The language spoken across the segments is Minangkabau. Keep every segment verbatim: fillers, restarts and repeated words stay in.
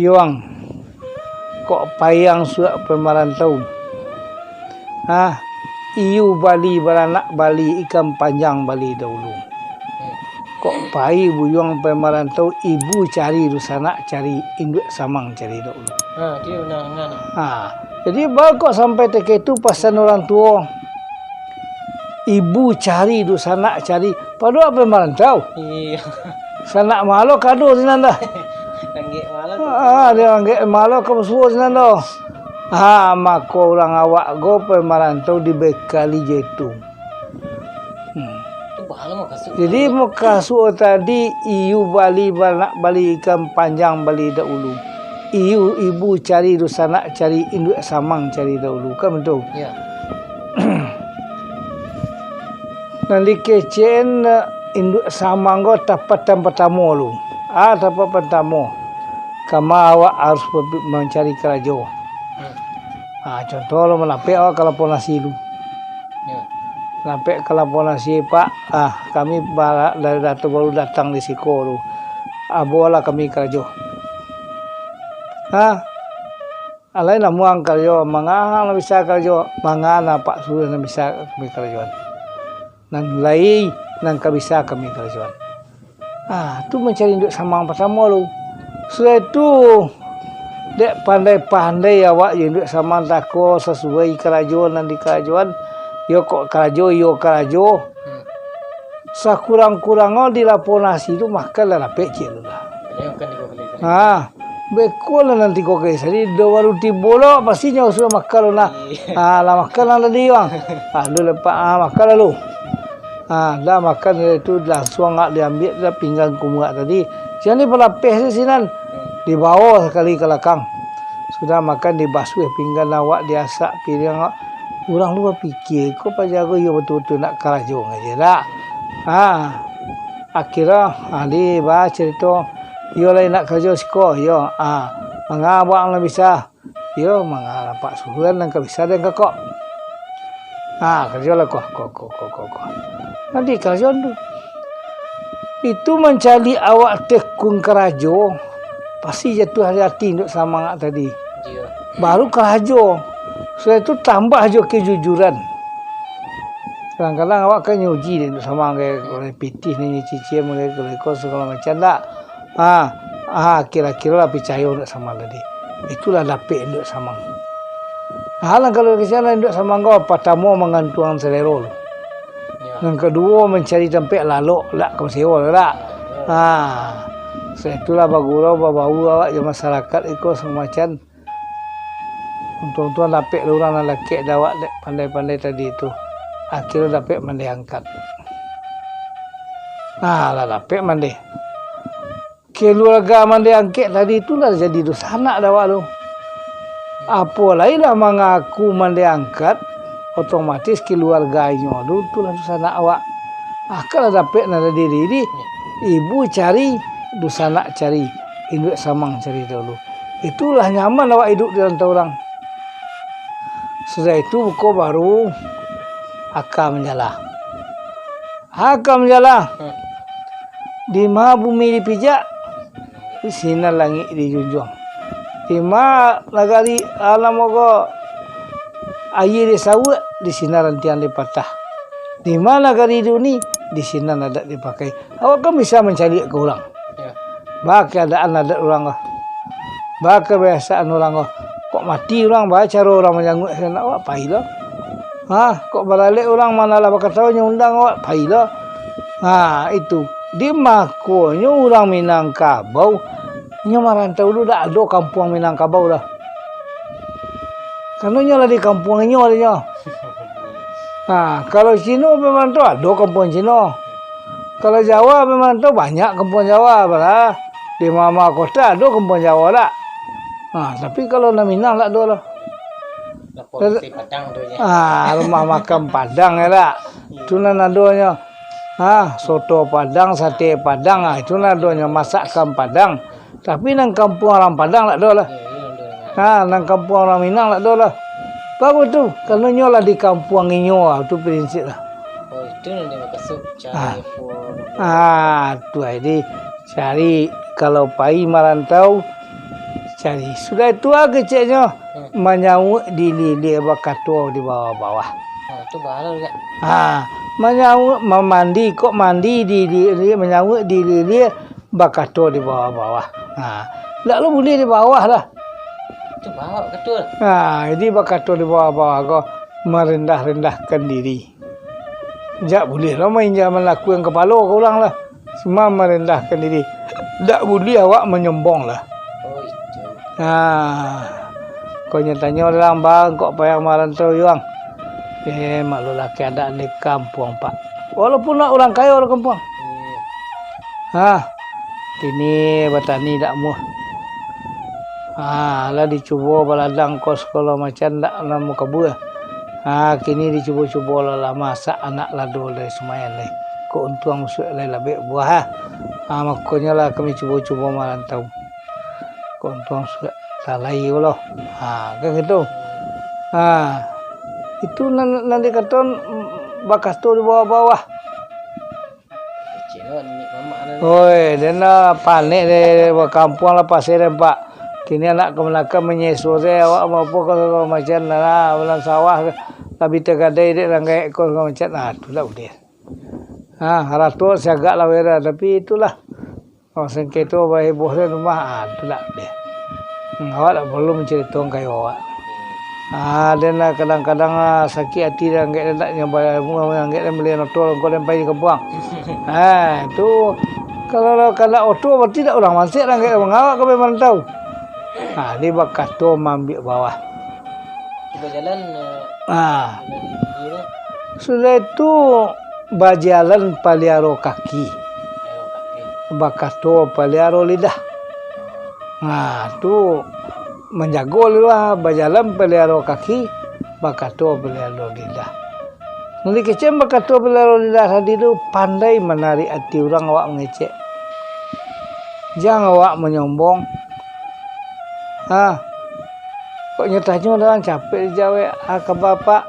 Yuang, kok payang suak pai marantau. Ah, iyu bali baranak bali, ikan panjang bali dahulu. Kok pai buyuang pai marantau, ibu cari dusanak cari, induak samang cari dahulu. Ha, tu nan, nan. Ha, jadi baa kok sampai takaitu pasan urang tuo. Ibu cari dusanak cari, padohal pai marantau. Iyo. Sanak malo kado sinan dah. Ranggek malo. Ah, dia ranggek malo ka basuo sinan doh. Ah, mako urang awak ko pai marantau dibekali jo itu. Hmm. Tu pahala mah kasuk. Jadi mukasuik tadi, iyu bali baranak bali, ikan panjang bali dahulu. Iyu, ibu cari dusanak cari, induak samang cari dahulu. Kan betul? Ya. Nan dikecekan induak samang ko tapatan patamo lu. Ah, tapat patamo. Kama awak harus mancari karajo. Hmm. Ah, contoh lo malapek awak ka lapor nasi lu. Ya. Lapek ka lapor nasi, "Pak, ah, kami bara-, dari Datu baru datang di siko tu. Abolah kami karajo." Ha? Alai namuang karajo, manga nan bisa karajo, manga nan Pak Suruh nan bisa kami karajoan. Nan lai, nan ka bisa kami karajoan. Ah, tu mancari induak samang patamo lu. Sudah itu, dek pandai-pandai awak jo induak samang tako sasuai karajo nan dikarajoan. Yo kok karajo, iyo karajo. Hmm. Sakurang-kurangnyo di lapor nasi tu makan lah dapek ciek tu lah. Jadi makan tigo kali sahari. Ha, beko lah nan tigo kali sahari, dah baru tibo lo, pasti nyo sudah makan lo nah. Iya. Ha, lah makan lah tadi, bang. Ha, lu lepak, ha, makan lalu. Ha, dah makan, sudah itu langsuang awak diambiak dah pinggan kumuak tadi. Sinan ni palapeh tu sinan. Hmm. Dibawo sakali ka lakang. Sudah makan, dibasuah pinggan awak, diasak piriang awak. Urang tu bapikia, ko paja ko iyo batua-batua nak karajo ngaji dak? Ha. Akhirnyo, ha, di ba carito, iyo lai nak karajo siko, iyo. Ha. Manga awak nan bisa? Iyo, manga Pak Suruhan nan ka bisa den kakok. Ha, karajolah ko, ko, ko, ko, ko, ko. Nanti karajo tu. Itu mancaliak awak tekun karajo, pasti jatuah di ati induak samang tadi. Iyo. Baru karajo. Sudah itu tambah jo kejujuran. Kadang-kadang awak kan nyuji dek induak samang, kayak pitih ni, nyuci ciem, kayak ko, segalo macam dak. Ha, ha, kiro-kiro lah picayo induak samang tadi. Itulah dapek induak samang. Ha, nan kalau kasihan lah induak samang ko, patamo mangantuang salero lu. Ya. Nan kaduo mancari tampek lalok, dak ka masewo, dak? Ya. Ha. Sudah itulah bagurau, babau awak jo masarakat iko samacam. Untuang-untuang dapek lah urang nan lakek dek awak dek pandai-pandai tadi tu. Akhirnyo dapek mandeh angkat. Nah, lah dapek mandeh. Keluarga mandeh angkek tadi tu lah jadi dusanak dek awak tu. Apo lai lah mangaku mandeh angkat, otomatis keluarganyo tu, tu lah dusanak awak. Angkat lah dapek nan tadi di, di ibu cari, dusanak cari, induak samang cari dahulu. Itulah nyaman awak iduik di rantau urang. Sudah itu, buko baru aka manjala. Aka manjala. Hmm. Dima bumi dipijak, di sinan langik dijunjuang. Dima nagari, ah, namo ko, aia disauak, di sinan rantiang dipatah. Dima nagari diuni, di sinan adat dipakai. Awak kan bisa mancaliak ka urang. Ya. Baa keadaan adat urang ko. Baa kebiasaan urang ko. Kok mati urang, baa caro urang manjanguak sanak awak, pai lo. Ha, kok baralek urang, mano lah bakato nyo undang awak, pai lo. Ha, itu. Di makonyo urang Minangkabau, inyo marantau tu dak ado kampuang Minangkabau doh. Karano inyo lah di kampuang inyo, inyo. Ha, kalau Cino memang tu ado kampuang Cino. Kalau Jawa memang tu banyak kampuang Jawa, bala. Di ma-ma kota ado kampuang Jawa dak? Ha, tapi kalau nan Minang dak ado lah. Lah, produksi Padang tu je. Ha, rumah makan Padang ya dak? Iya. Tu nan adonyo. Ha, soto Padang, sate Padang, ha, itu nan adonyo, masakan Padang. Tapi nan kampuang urang Padang dak ado lah. Iya, iya, ado lah. Ha, nan kampuang urang Minang dak ado lah. Bagus tu, karano inyo lah di kampuang inyo, ha, tu prinsip lah. Oh, itu nan dimaksud cari. Ah. Info. Ah, tu ai di cari, kalau pai marantau, Cari. Sudah itu ah keceknyo Hmm. manyauik di ilia-ilia, bakato di bawah-bawah. Ha, tu baa lo, Kak? Ha, manyauik, mamandi, kok mandi di ilia-ilia, manyauik di ilia-ilia, bakato di bawah-bawah. Ha, ndak lo buliah di bawah lah. Tu bawah kato. Ha, jadi bakato di bawah-bawah ko, marendah-rendahkan diri. Jak buliah lo main jaman lakuan kapalo ka urang lah. Cuma marendahkan diri. Dak buliah awak manyombong lah. Oh, itu. Nah, kok nyo tanyo urang, "Bang, kok payah marantau, Yuang?" Eh, mak lo laki adak di kampuang, Pak. Walaupun nak urang kayo di kampuang. Iya. Hah, kini batani dak muah. Ah, lah dicubo baladang ko sagalo macam, dak namuah kabua. Ah, kini dicubo-cubo lah, lah masak anak lado lai sumayan lai. Kok untuang musuak lai labek buah, ah. Ah, makonyo lah kami cubo-cubo marantau. Kok untuang musuak lalai pulo. Ah, kan gitu. Ah, itu nan, nan dikaton, mm, bakato di bawah-bawah. Kecek lo niniak mamak tu. Oi, den lah panek deh, bakampuang lah pasir den, Pak. Kini anak kamanakan manyeso se, awak mau apo ka sagalo macam, nah, bulan sawah, labiah tagadai dek urang gaek ko sagalo macam. Nah, tu lah buliah. Ha, harato siagak lah wera, tapi itulah. Oh, sangketo baheboh se rumah, ah, tu lah buliah. Hmm, awak dak parlu mancarito kayo awak. Ah, den lah kadang-kadang, ah, sakik ati den, angkek den dak nyo bayar, angkek den bali motor, angkek den pai di kampuang. Ah, tu, kalau lah kandak oto, berarti dak urang mansek den, angkek den mangawak ka pai marantau. Ah, di bakato maambiak bawah. Cubo jalan, eh, Ah. Jalan di, di, Sudah itu, bajalan paliaro kaki. Paliaro kaki. Bakato paliaro lidah. Nah, tu manjago lidah, bajalan paliaro kaki, bakato paliaro lidah. Nan dikecek bakato paliaro lidah tadi tu pandai manarik ati urang awak mangecek. Jan awak manyombong. Ha. Kok nyo tanyo dalam capek dijawek, "Ah, kaba, Pak?"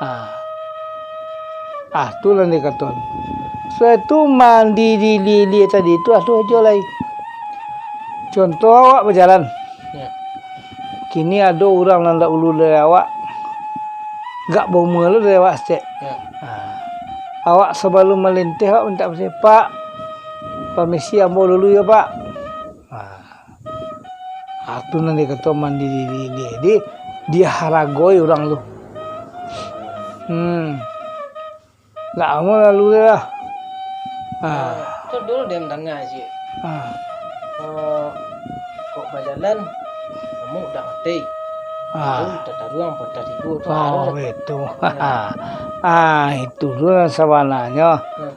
Ah. Ah, tu lah dikaton. Sudah tu mandi di ilia-ilia tadi tu, ah, tu ajo lai. Contoh awak bajalan. Ya. Kini ado urang nan dahulu dari awak, agak baumua lo dari awak saketek. Ya. Ha. Awak sabalum malinteh, awak mintak pamisi, "Pak, pamisi ambo dulu yo, Pak." Ha. Ah, tu nan dikato mandi di ilia-ilia. Jadi, diharagoi urang tu. Hmm. Ndak lamo lalu tu lah. Ha. Ah, tu dulu den danga, Cik. Ha. Eh, kok bajalan, namuah udah mati. Ah. Tu tataruang patah tigo tu. Oh, ado dah. Itu. Ya. Ah, itu tu lah sabananyo. Hmm.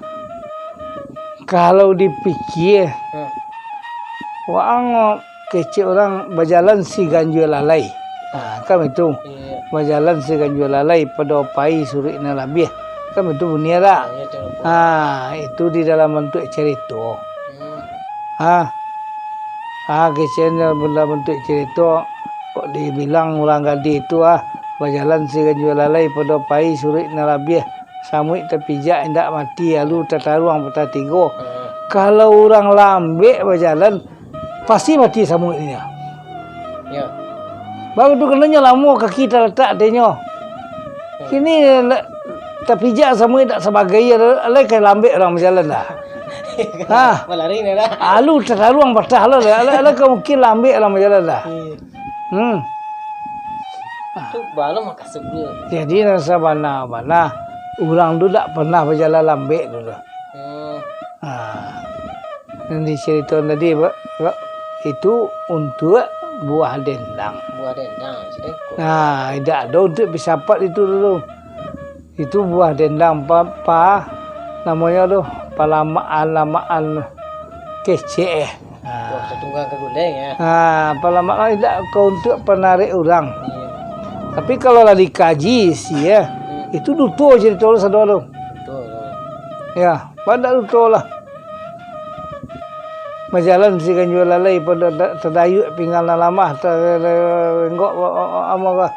Kalau dipikia, Hmm. waang kecek urang bajalan si ganjua lalai. Ha, kan itu. Iya. Bajalan si ganjua lalai, pado pai suruik nan labiah. Kan itu bunyi dak? Ah, iya, tu. Ha, itu di dalam bantuak carito. Hmm. Ha. Ha, kecek dalam bantuak carito, kok dibilang urang gadih tu, ah, bajalan si ganjua lalai, pado pai suruik nan labiah. Samuik tapijak indak mati, alu tataruang patah tigo. Hmm. Kalau urang lambek bajalan, pasti mati samuiknyo. Ya. Baru tu kananyo lamo kaki talatak atinyo. Hmm. Kini la-, tapijak samuik dak sabagai, alai ka lambek urang bajalan dah. Ha. Balari nyo dah. Alu tataruang patah lo dah. Alai, alai ka mungkin lambek urang bajalan dah. Iya. Hmm. Tu baru maka sebel. Jadi, nan sabana-bana, urang tu dak pernah bajalan lambek dulu. Hmm. Ha. Nan dicaritokan tadi, ba-, ba-, itu untuak buah dendang. Buah dendang, sudah ko. Nah, indak ado untuak filsafat itu dulu. Itu buah dendang pa, pa, namonyo tu, palamaan-lamaan kecek, eh. Ha. Buah tatunggang ka guleng, ya. Ha, palamaan indak ka untuak panarik urang. Iya. Tapi kalau lah dikaji isi, ya, Hmm. itu duto carito tu sado tu. Duto, ya. Ya, pandak duto lah. Bajalan si ganjua lalai, pado ta-, tadayuak pinggang nan lamah, ta-, lenggok, amo ka,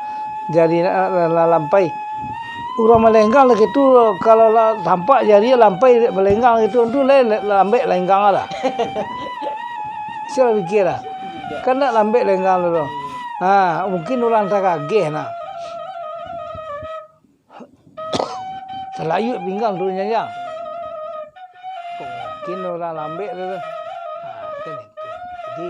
jari nan, nan, nan lampai. Urang malenggang lah gitu, kalau lah tampak jari lampai malenggang gitu, tu lai lambek langgang lah. Sia lah pikia lah. Kan ndak lambek lenggang tu. Ha, mungkin urang tarageh nah. Talayuak pinggang turun janjang. Mungkin urang lambek tu. Ha, kan itu. Jadi,